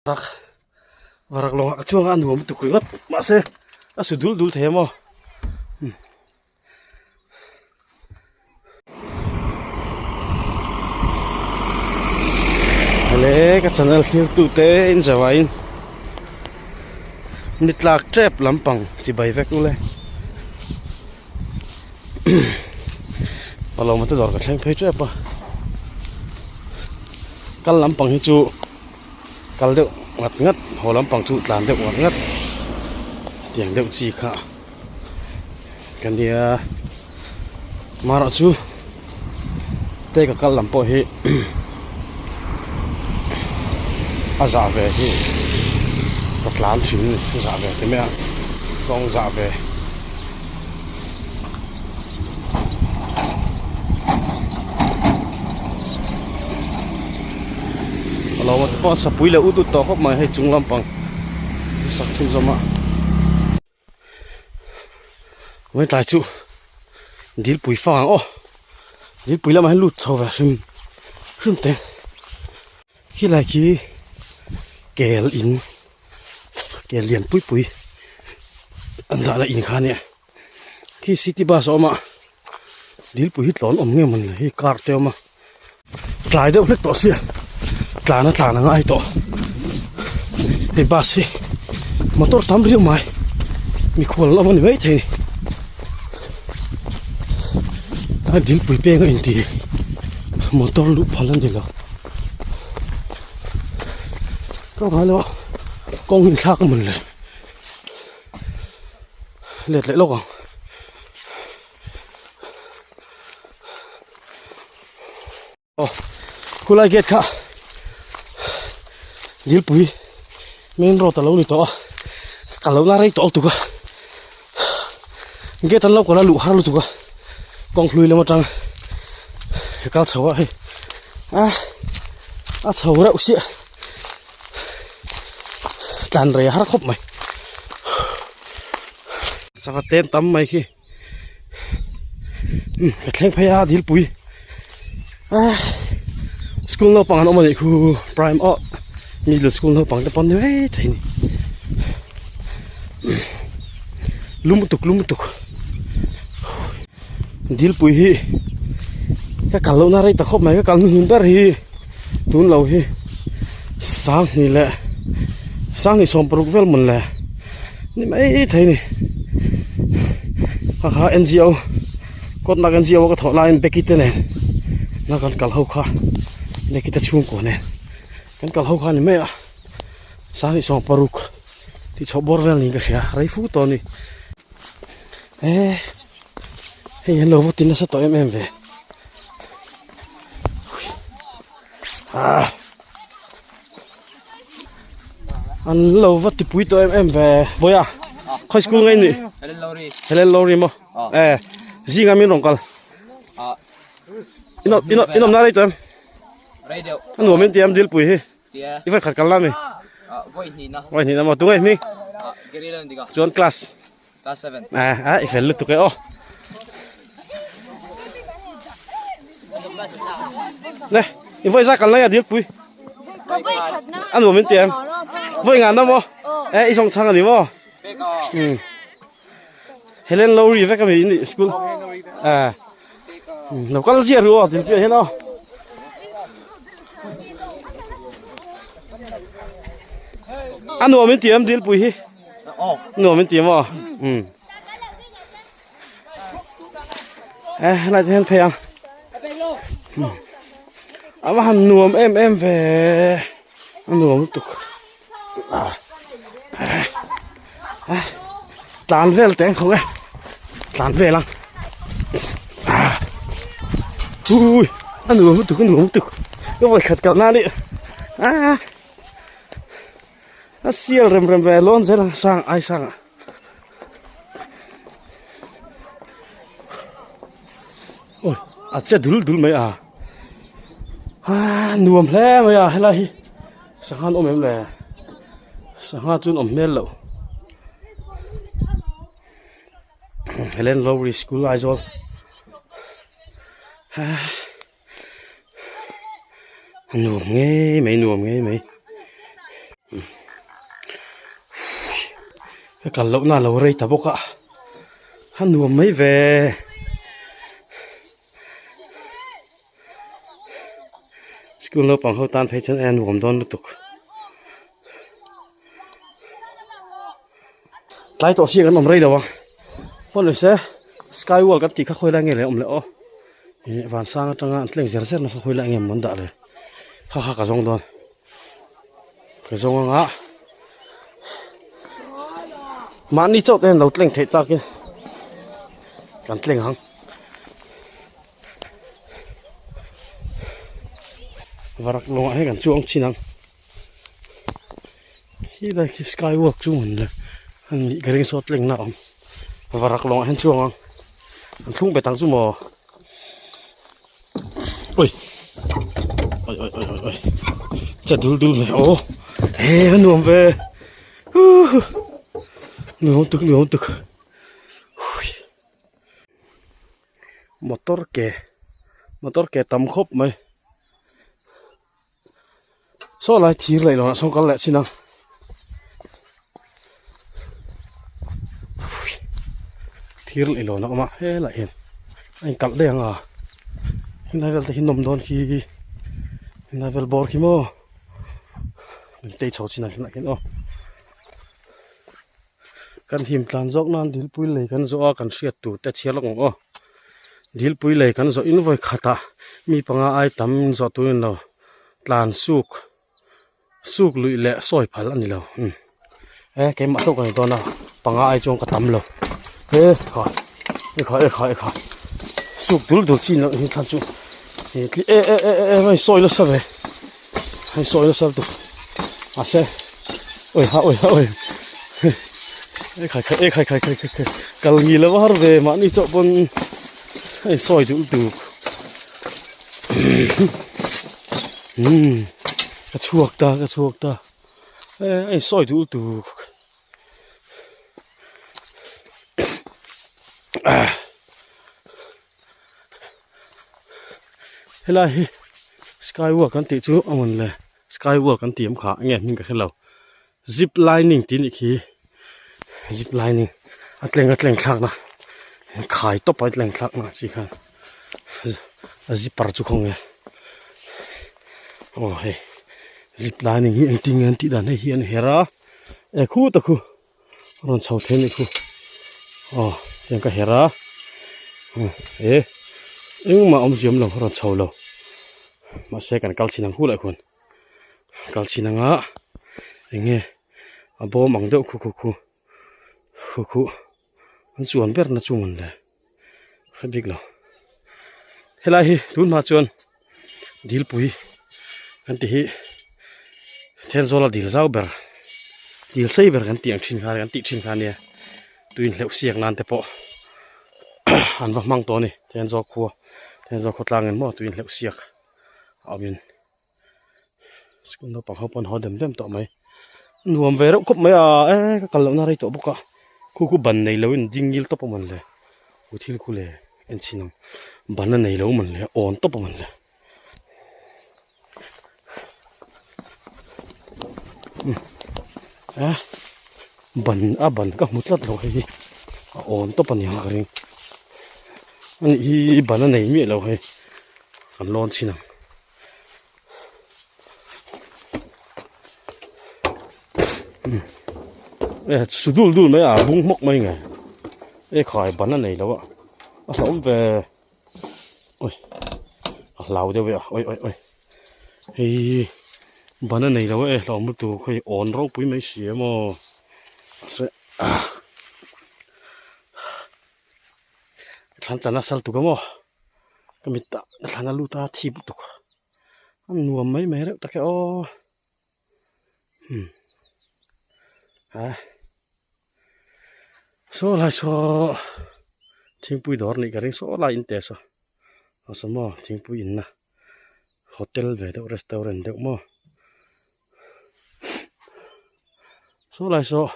Varak varak lawngah ka chuang a a nuam lutuk ringawt mahse a su dul dul thei a maw. Ele ka channel thlir tu te in zawaiin ni tlak tep lampang chibai vek ule palawma te dawr ka thleng phei tep a kal lampang hi chu. Kal deuh ngat ngat haw lampang chu tlan deuh ngat ngat tiang deuh chi kha ka nia marawh chu te ka kal lam pawh hi a zah ve hi ka tlan thin a zah ve te mai a kawng zah ve. A lo te pawh sapui leh ut ut tawh khawp mai hei chung lampang sak chhun zawm a vawiin tlai chu dilpui fang ang aw dilpui lamah hian lut chho ve hrim hrim te khilai khi kel in kel lian pui pui an dahna in kha ania khi city bus a awm a dilpui hi tlawn awm nge mawn le hei car te a awm a tlai deuh hlek tawh sia tlan a tlan a ngai tawh hei bus hi motor tam riau mai mikhual an awm a ni maithei a ni a dilpui peng a inti motor luh phal a ni lo. Ka ngai lo a kawng in thlak a mawn le let leh lawk ang aw khulai gate kha dilpui main road a lo ni tawh a ka lo la rei tawh lutuk a gate an lo kal a luh har lutuk a kawng hlui lam atang ka kal chho a hei a a chho reuh siah. Tlan rei a har khawp mai sangha ten tam mai khi ka thleng phei a dilpui ah school naupang an awm a nih khu prime aw middle school naupang te pawn ni mai thei a ni lum lutuk lum lutuk dilpui hi ka kal lohna rei ta khawp mai ka kal hnuhnun ber hi. Tun lo hi sanghnih leh sanghnih sawm paruk vel mawn le ni mai thei ni kha kha N G O kawt nak N G O a ka thawh laiin Becky te nen na kan kal ho kha Becky te chhungkua nen kan kal ho kha ni mai a sanghnih sawm paruk tih chhoh bawr vel niin ka hria rei fu tawh a ni e hei an lo va ti nasa tawh em em ve. An lo va tipui tawh em em ve Bawiha khawi school nge ni Helen Lowry Helen Lowry maw e zinga min rawn kal in in in awmna rei tawh em rei deuh a nuam in ti em dilpui hi tia i vawi khat kal na mi vawi hnih na vawi hnih na maw tunge hming Gary Lalendika chuan class Class 7. À, à, i fel lutuk e aw. Ne, i voi za kal na ya dil pui. An nuam in tiam. Voi ngan na mo. E i song chang ani mo. Hmm. Helen Lowry vek ami in school. À. Lo kal zia ru aw dil pui hian aw. An nuam in tiam dil pui hi. Nuam in ti maw? Um. Eh, helai te hian phei ang. Um. A va han nuam em em ve. A nuam lutuk. Ah. Eh. Eh. Tlan vel teng khawng e. Tlan vel ang. Ah. Ui, a nuam lutuk, a nuam lutuk. Ka vawi khat kalh na ni. Ah. A sial rem rem ve lawn zel ang sang ai sang ah awi a che dul dul mai a ah nuam hle mai a helai hi sangha an awm em le sangha chu an awm hmel loh Helen Lowry School Aizawl ah. A nuam ngei mai nuam ngei mai. Ka kal lohna a lo rei ta bawk a, a nuam mai ve. School naupang ho tan phei chuan a nuam dawn lutuk. Tlai tawh si kan awm rei lo a, pawn ni se sky wall kan tih kha khawi lai nge le awm le aw. Ih vansang atanga an tleng zer zer na kha khawi lai nge maw an dah le kha kha ka zawng dawn. Ka zawng anga mahni chauh te hian lo tleng theih takin kan tleng ang. Varak lawngah hian kan chuang thin ang. Khi lai khi sky walk chu hmun le a nih ka ring saw tlengna a awm. Varak lawngah hian chuang ang. An thlung bet ang chu maw. Oi oi oi oi oi cha dul dul mai aw he a nuam ve huh nuam tuk nuam tuk hui motor ke motor ke tam khawp mai saw lai thir leh lohah sawn kal leh chin ang thir leh lohna awm a helaiah hian a inkalh daih ang a helai vel te hi nawm dawn khi helai vel bawr khi maw min tei chho chin ang helaiah hian aw kan him tlan zawk nan dilpui lei kan zawh a kan hriat tur te chhiar lawk ang aw. Dilpui lei kan zawh in vawi khatah mi panga ai tam zawh turin lo tlan suk suk luih leh sawi phal a ni lo umm e keimah chauh ka ni dawn a panga ai chuan ka tam lo he kha e kha e kha e kha suk dul dul chi loh hi thlan chu e e e e e hei sawi nasa ve hei sawi nasa lutuk mahse oi ha oi ha oi e khai khai e khai khai khai khai kal ngi lo har ve mahni chauh pawn hei sawi duh lutuk umm ka chhuak ta ka chhuak ta e hei sawi duh lutuk ah. Helai hi sky walk an tih chu a mawn le sky walk an tih em kha enge hming ka hre lo zip lining tih anih khi zip lining a tleng a tleng thlak na khai tawp a tleng thlak na chi khan a zipper chu khawnge aw hei zip lining hi engtin nge an tih dan hei hi an her a e khutah khu. A rawn chho thei anih khu aw tiang ka herh a e engmah awmzia awm lo a rawn chho lo mahse kan kal chhin ang hu lah khuan kal chhin anga eng nge a bawm ang deuh khu khu khu khu khu an chuan ber na chu mawn le hre bik lo helai hi tun hma chuan dilpui kan ti hi Thenzawl a dil zau ber dil sei ber kan tih ang thin kha kan tih thin kha ania tuin hleuh siak nan te pawh an va hmang tawh a ni Thenzawl khua Thenzawl khawtlang in maw tuin hleuh siak a awm in. School naupang ho pawn haw dem dem tawh mai nuam ve reuh khawp mai a e ka kal lohna rei tawh bawk a khu khu ban nei loin ding ngil tawp a mawn le u thil khu le en chhin ang ban a nei lo mawn le awn tawp a mawn le e ban a ban ka hmu tlat lo hei hi a awn tawp a ni ang ka ring ani hi ban a nei miah lo hei kan lawn chhin ang. E su dul dul mai a bung hmawk mai nge e khai ban a nei lo a a hlauhawm ve oi a hlau deuh e a oi oi oi hei ban a nei lo e hlauhawm lutuk hei awn ropui mai si em aw mahse ah thlan tla nasa lutuk a maw. Ka mit ah ka thlan a lut a thip lutuk a nuam mai mai reuh tak e aw hmm a saw lai saw thingpui dawr anih ka ring saw lai in te saw aw saw maw thingpui in na hotel ve deuh restaurant deuh maw saw lai saw.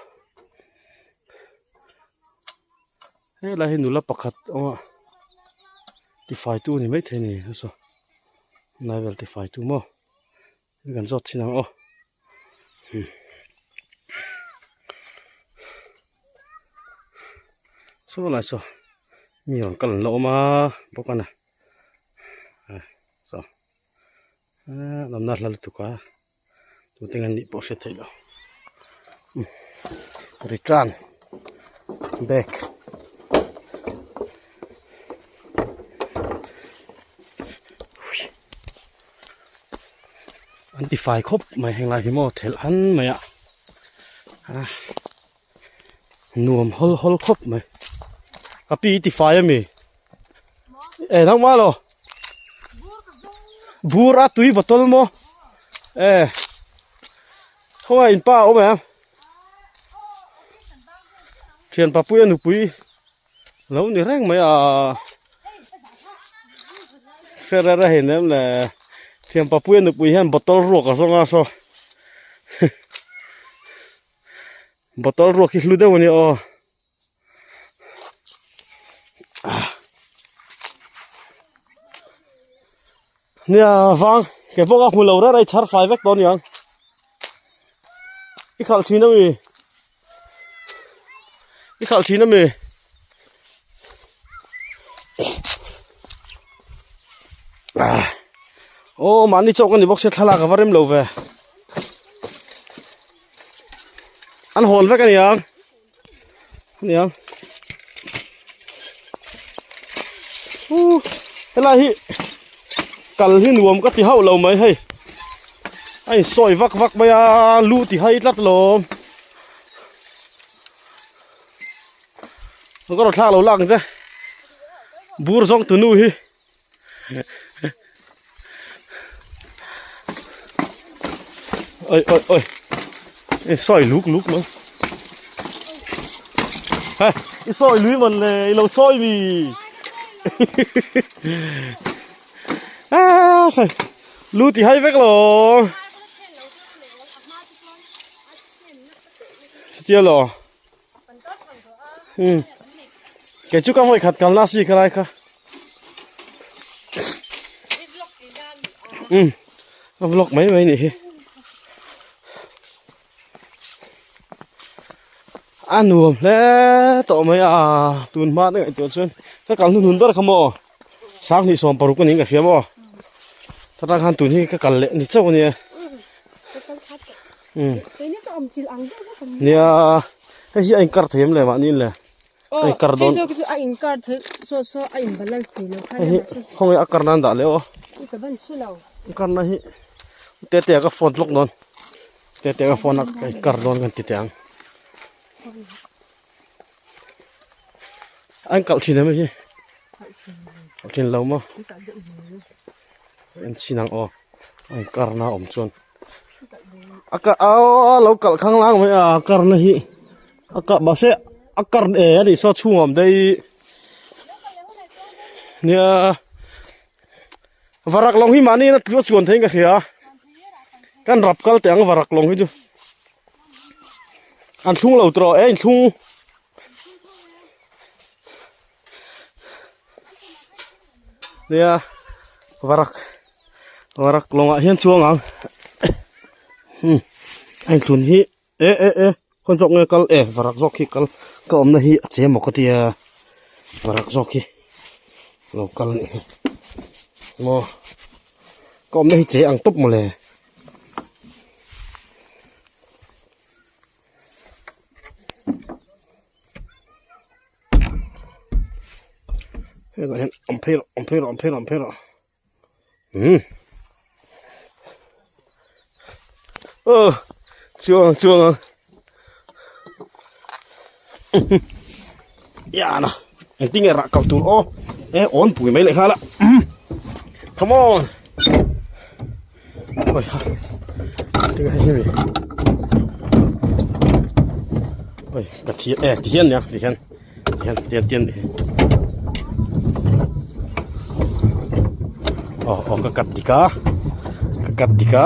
Helai hi nula pakhat awm a tifai tu a ni maithei a ni saw helai vel tifai tu maw hei kan zawt thin ang aw. Saw lai saw mi rawn kal an la awm a bawk a ni saw lamna hla lutuk a tute nge an nih pawh hriat theih loh return back. An ti fai khawp mai heng lai hi maw thelh han mai a nuam hawl hawl khawp mai ka pi i ti fai ami e nangmah lo bur a tui bottle maw e khawngaih in pa a awm em thian papuia nupui lo ni reng mai a hre reng a hei nem le thian papuia nupui hian bottle ruak a zawng a saw bottle ruak hi hlu deuh a nia aw nia vang ke pawh ka hmu lo reng reng chhar fai vek tawh a niang i khalh thin ami i khalh thin ami aw mahni chawk a ni bawk sia thlalak a va rem lo ve an hawn vek a niang nia u helai hi kal hi nuam ka ti hauh lo mai hei a in sawi vak vak mai a lu ti hai tlat lawm ka rawn thlak lo lak ang che bur zawng tunu hi ôi ôi ôi i sawi luk luk mai he i sawi lui man le i lo sawi mi a khai lu ti hai vek lo tia lo um kei chu ka vawi khat kalna si kha lai kha um a vlog mai mai nih hi a nuam hle tawh mai a tun hma te ngaihtuah chuan ka kal hnuhnun ber kha maw sanghnih 60 a niin ka hria maw chutah khan tun hi ka kal leh ni chauh a nia. Um nia hei hi a inkar thei em le mahni in le a inkar dawn hei hi khawnge a kar nan dah leh aw a kar na hi te te ka phone lawk dawn te te ka phone a ka inkar dawn kan ti teh ang a inkalh thin em hei hi kalh thin lo maw en chhin ang aw a inkar na awm chuan. A ka a lo kalh khang lang mai a karna hi a kah mahse a kar e a nih saw chhung a awm daih nia varak lawng hi mahni in a tlu a chuan theiin ka hria kan rap kal teh ang varak lawng hi chu an thlung lo tawh e in thlung nia varak varak lawngah hian chuang ang hmm a inthlun hi e e e khawi zawk nge kal e varak zawk hi kal ka awmna hi a che maw ka tia varak zawk hi lo kal a nih hi maw ka awmna hi che ang tawp mawle. Hetah hian awm phei rawh awm phei rawh awm phei rawh awm phei rawh umm aw chuang ang chuang ang yana engtin nge rah kal tur aw e awn pui mai leh nghal a come on oi ha tinge hei hi mi oi ka thi e ti hian nia ti hian ti hian ti hian ti hian aw aw ka cut dik a ka cut dik a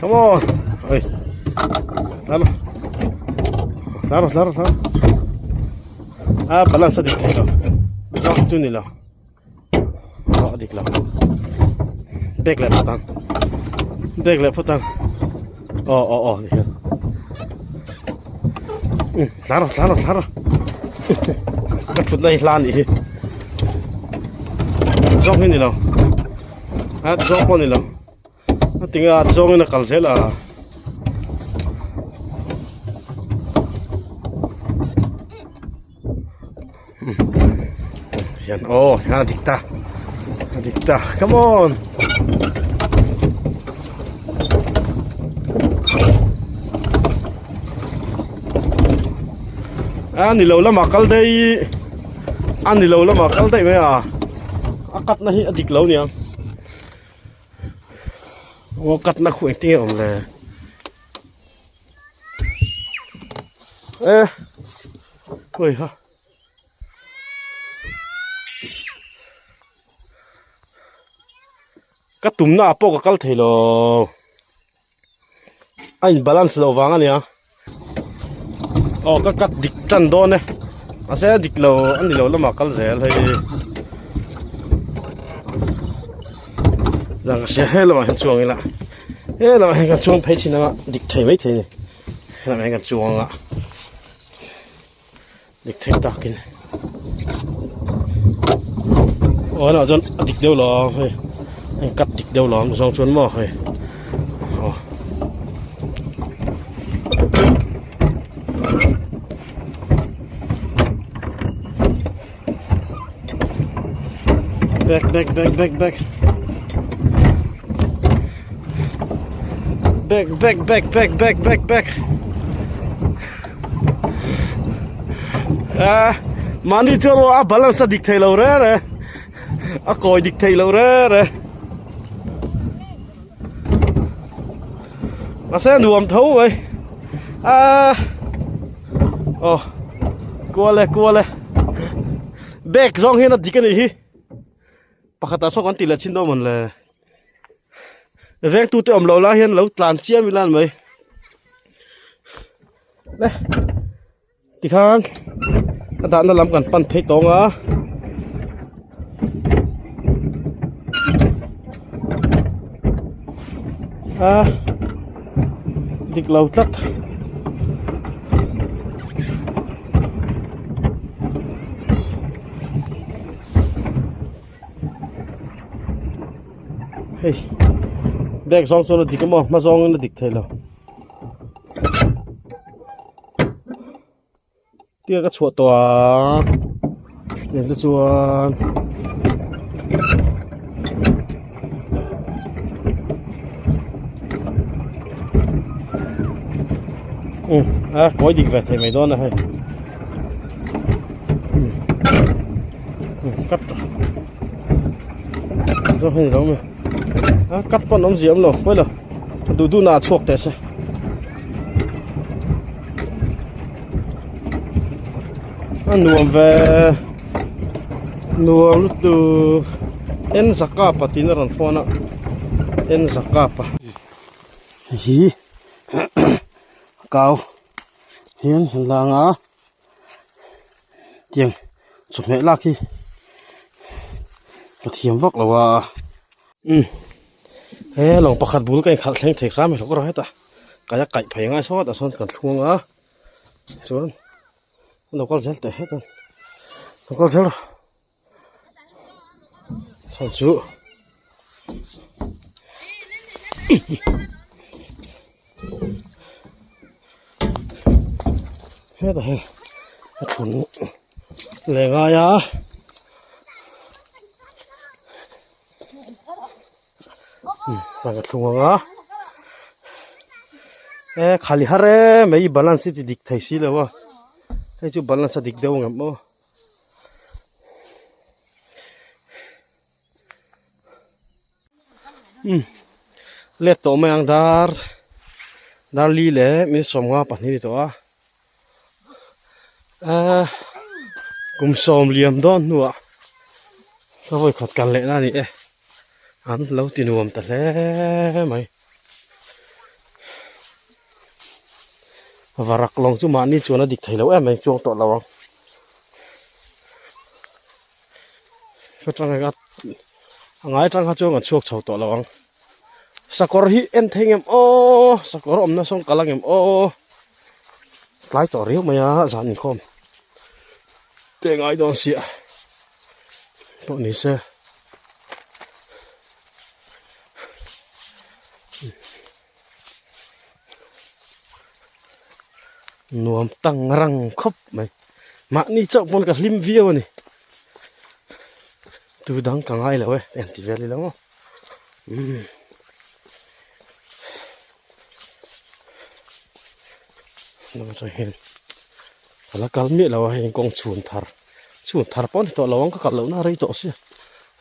come on oi tlar tlar tlar tlar a balance a dik thei lo zawk chu ni lo. a dik lo bag leh phawt ang bag leh phawt ang aw aw aw ti hian. Um tlan rawh tlan rawh tlan rawh ka thutna hi hla anih hi zawng hi ni lo a zawng pawh a ni lo a tinge a zawngin a kal zel a. Hian aw tikhan a dik ta a dik ta come on a ni lo lamah kal daih a ni lo lamah kal daih mai a a cut na hi a dik lo nia aw cut na khu engtin nge awm le. E ui ha ka tumna ah pawh ka kal thei lo a in balance loh vang ania aw ka cut dik tan dawn e mahse a dik lo a ni lo lamah kal zel hei dang ka hria he lamah hian chuang ila. He lamah hian kan chuang phei thin anga dik thei mai thei a ni he lamah hian kan chuang anga dik thei takin aw helaiah chuan a dik deuh lo ang hei a in cut dik deuh lo ang zawng chuan maw hei aw. Back back back back back Back back back back back back back Ah mahni chuan aw a balance a dik thei lo re re a kawi dik thei lo re re Mahse nuam tho mai ah aw kual e kual e bag zawng hian a dik a nih hi pakhatah sawn kan tih leh chin dawn mawn le vengtu te awm loh lai hian lo tlan chiam ila ani mai le tikhan a dahna lam kan pan phei tawng a. A dik lo tlat hei bag zawng chuan a dik emaw hma zawngin a dik thei lo. Tia ka chhuah tawh a nen te chuan um a kawi dik ve thei mai dawn a hei um cut zawng hi ni lo mai a cut pawn awmzia awm lo pawi lo duh duh na ah chhuak teh se. A nuam ve nuam lutuk en zakapa tiin a rawn phone a en zakapa hei hi kau hian an lang a tiang chawhmeh lak hi ka thiam vak lo a umm he lawng pakhat bul ka inkhalh thleng thei hram hlauh erawh hetah. Kaia kaih phei ngai sawt ah sawn kan thlung a chuan an lo kal zel teh het a lo kal zel chhan chu hetah hian a thlun leh ngai a. Ka thlung ang a e khali har em mai balance hi ti dik thei si lo a hei chu balance a dik deuh ang em aw um let tawh mai ang dar dar li leh min sawmnga pahnih a ni tawh a ah kum sawm liam dawn hnuah ka vawi khat kal leh na a ni e an lo ti nuam ta hle mai varak lawng chu mahni chuan a dik thei lo em mai chuang tawh lo ang ka tang a ngai atang kha chuan kan chhuak chho tawh lo ang sakawr hi en thei ngem aw sakawr awmna sawn kal ang em aw. Tlai tawh riau mai a zan inkhawm te ngai dawn sia pawh ni se. Nuam tang rang khawp mai mahni chauh pawn ka hlim viau a ni tu dang ka ngai lo e eng ti vel ila maw umm. Hnung atang hian ka la kal miah lo a heng kawng chhun thar chhun thar pawh a ni tawh lo ang ka kal lohna a rei tawh sia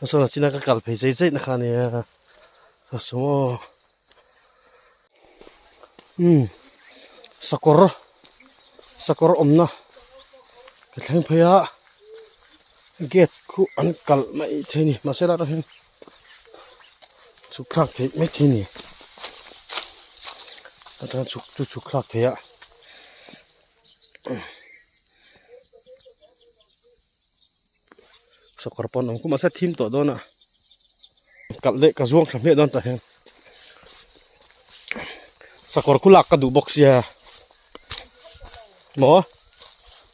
a sawn a china ka kal phei zai zai na kha a nia a saw umm sakawr sakawr awmna ka thleng phei a gate khu an kalh mai thei a ni mahse helai atang hian. Chhuk thlak theih mai thei a ni atang chhuk chu chhuk thlak theih a sakawr pawn awm khum mahse a thim tawh dawn a kalh leh ka zuang thla hmiah dawn tah hian sakawr khu lak ka duh bawk sia maw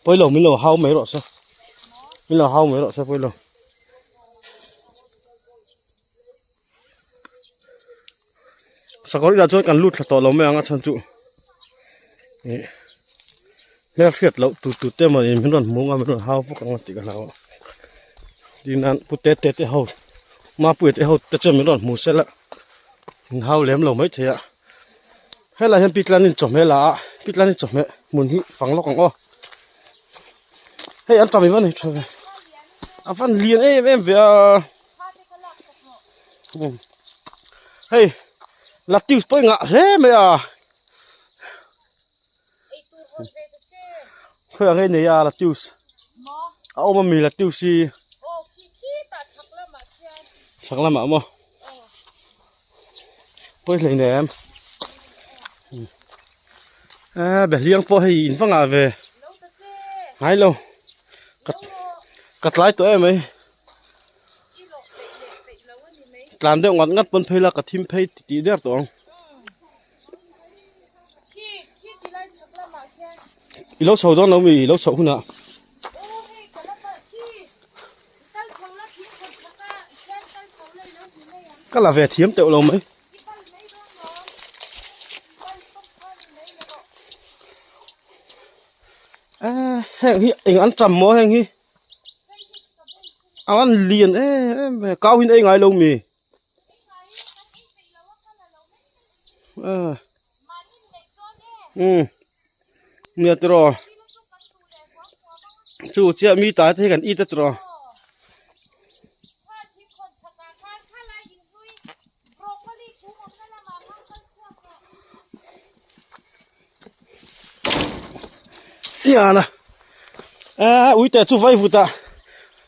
pawilo min lo hau mai rawh se min lo hau mai rawh se pawilo. Sakawr inah chuan kan lut thla tawh lo mai ang a chhan chu ih hmel hriat loh tu tu te emaw in min rawn hmu ang a min rawn hau vak ang a tih ka hlau a tin an pu te te te ho mapuia te ho te chuan min rawn hmu sela min hau lem lo maithei a helaiah hian pitlanin chawhmeh la a pitlanin chawhmeh hmun hi fang lawk ang aw. Hei an tam i va nei tha ve a van lian em em ve a hei latius pawh i ngah hle mai a khawi ang ei nei a latius a awm ami latius hi chhak lamah maw pawi hleinem Eee behliang pawh hei in va ngah ve ngai lo ka ka tlai tawh em mai tlan deuh ngat ngat pawn phei la ka thim phei ti tih der tawh ang i lo chho dawn lo mi i lo chhoh hunah. Ka la ve thiam teuh lo mai. Eee heng hi eng an tam maw heng hi a an lian em em ve kau in ei ngai lo mi eee umm nia tiraw chu chiah mi tai te hi kan it a tiraw. Iana a uite chu vai vut ah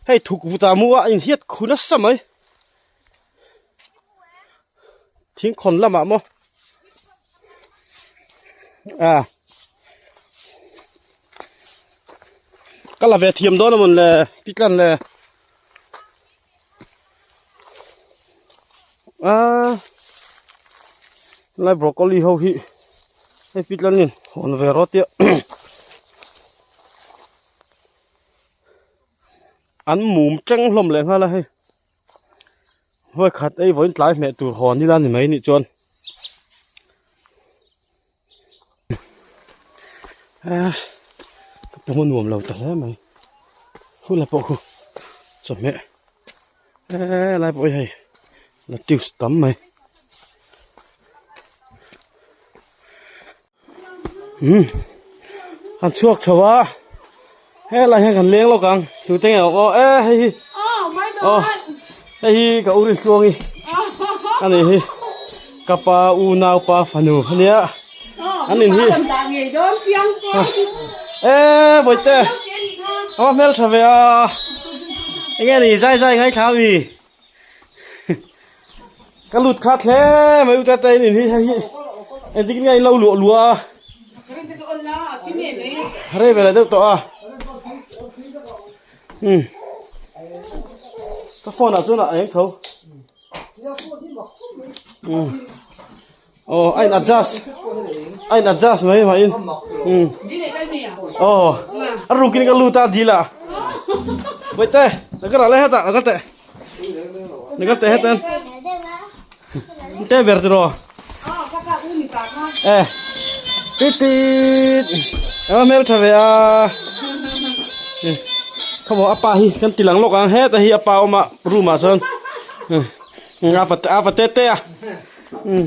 hei thuk vut ah mu a inhiat khu nasa mai thingkhawn lamah maw a ka la ve thiam dawn a mawn le pitlan le. Aaa lai broccoli ho hi hei pitlanin hawn ve rawt tia an mum teng hlawm leh nghal a hei vawi khat ei vawiin tlai hmeh tur hawn ila ni mai nih chuan Eee ka pum a nuam lo ta hle mai hun a pawh khu chawhmeh eee lai pawh hi hei lettuce tam mai umm an chhuak chho a helai hian kan leng lawk ang tute nge awm aw e hei hi aw hei hi ka u Rinhluangi a nih hi ka pa u naupa fanu a nia an in hi e bawihte a va hmeltha ve a enge ni zai zai ngaithla ami ka lut khat hle mai u tata in hi hei hi engtin nge in lo luah luah a rei ve leh deuh tawh a um ka phone ah chuan a eng tho um aw a in adjust a in adjust mai mai in um. Aw a rukin ka lut a dil ah Bawihte la ka rah le hetah la ka teh la ka teh heten te ber tiraw e tit tit eng hmel tha ve a khawmaw a pa hi kan ti lang lawk ang heta hi a pa awm a room ah chuan a pa te te a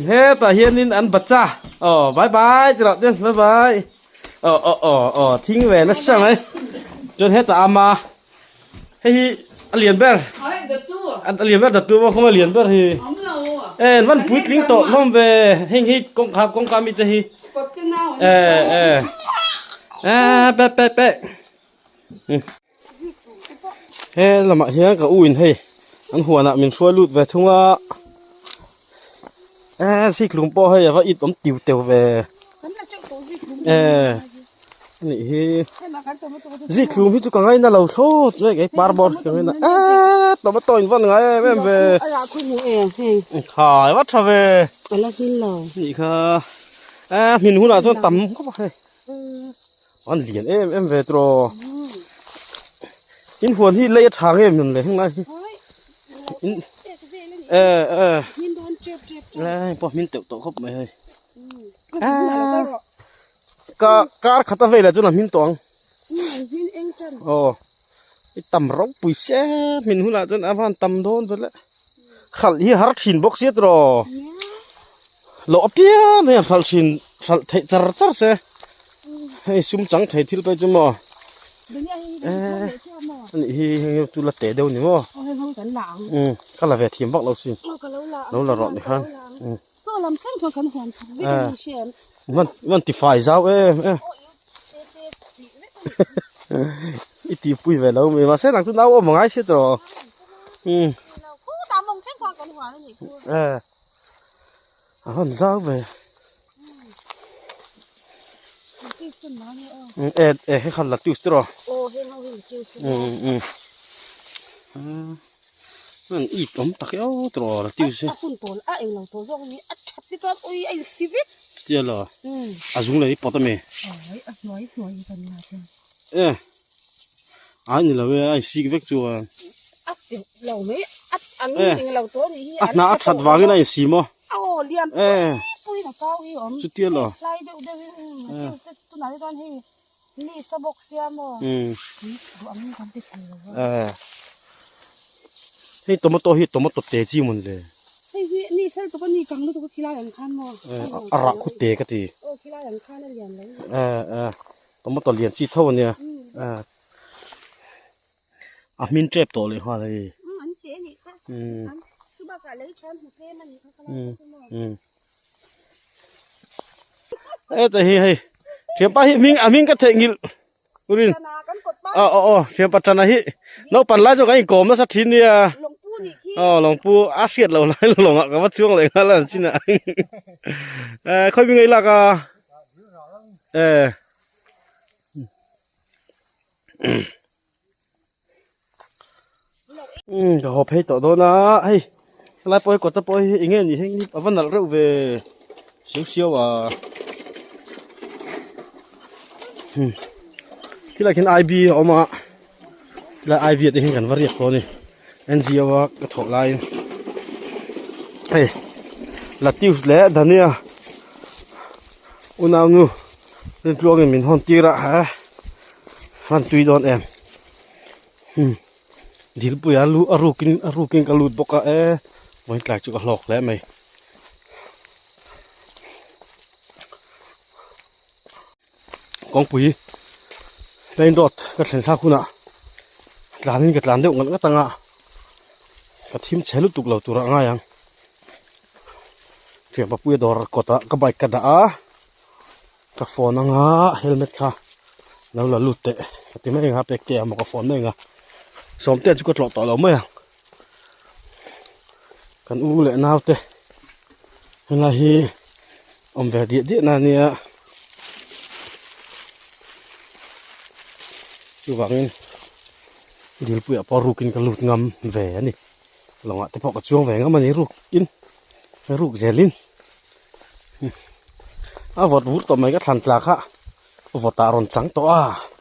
hetah hianin an bacha aw bye bye ti rawh te bye bye aw aw aw aw thing ve nasa mai chuan hetah ama hei hi a lian ber a lian ber datu maw khawnge lian ber hi e van puitling tawh hlawm ve heng hi kawngka kawngka mi te hi e e e pe pe pe he lamah hian ka u in hei an huanah min hruai lut ve thung a e zikhlum pawh hei a va it awm tiu teu ve e anih hi zikhlum hi chu ka ngaina lo thlawt mai kei par bawr hi ka ngaina eee tomato in vawn ngai em em ve khai va tha ve anih kha e hmin hunah chuan tam khawp a hei. An lian em em ve tawh in huan hi lei a tha nge min le heng lai hi in e e hei pawh hmin teuh tawh khawp mai hei ka kar khat a vei lah chuan a hmin tawh ang aw i tam ropui se hmin hunah chuan a van tam dawn ve le hralh hi har thin bawk sia tawh. Loh apiang hian hralh thin hralh theih char char se hei sum chang thei thil pawh chu maw eh anih hi heng hi chu la teh deuh a ni maw umm ka la ve thiam vak lo sin lo la rawh ni khan umm eh van ti fai zau em em i ti pui ve lo mai mahse nang chu nau awm a ngai si tawh umm eh. A han zau ve e e hei kha lettuce te rawh um um an it awm tak eo te rawh lettuce hi chutia lo a zung leh hi pawt ami e ai ni lo e a insik vek chuan a hnah a that vangin a insi maw e chutia lo e hei tomato hi tomato te chi mawn le a rah khu te ka ti e e. Tomato lian chi tho ania a hmin tep tawh leh nghal hei heta hi hei thianpa hi hming a hming ka theihnghilh urin aw aw aw thianpa tana hi naupang lai chu kan inkawm nasa thin nia aw lawngpu a hriat loh lai lawngah ka va chuang leh nghal a an chinah khawi hming a i lak a. Eh. Um ka haw phei tawh dawn a hei helai pawh hi kawta pawh hi eng nge ni heng hi a va nalh reuh ve siau siau a hmm khilai khian I B a awm a khilai I B ah te hian kan va riak dawn a ni N G O a ka thawh laiin hei Latius leh Dania. Unaunu Rintluangin min hawn tir a he hman tui dawn em hmm dilpui a lu a rukin a rukin ka lut bawk a e vawiin tlai chu ka hlawk hle mai kawngpui main road ka thlen thlak hunah tlanin ka tlan deuh ngat ngat ang a ka thim chhe lutuk lo turah a ngai ang. Thianpa puia dawr kawtah ka bike ka dah a ka phone anga helmet kha lo la lut teh ka ti mai anga pek te a maw ka phone mai anga sawmte chu ka tlawh tawh lo mai ang kan u leh nau te helai hi awm ve diah diah na ania chuvangin dilpuiah pawh rukin ka lut ngam ve a ni. Lawngah te pawh ka chuang ve ngam a ni ruk in ruk zel in a vawt vur tawh mai ka thlan tla kha. Vawtah rawn chang tawh a.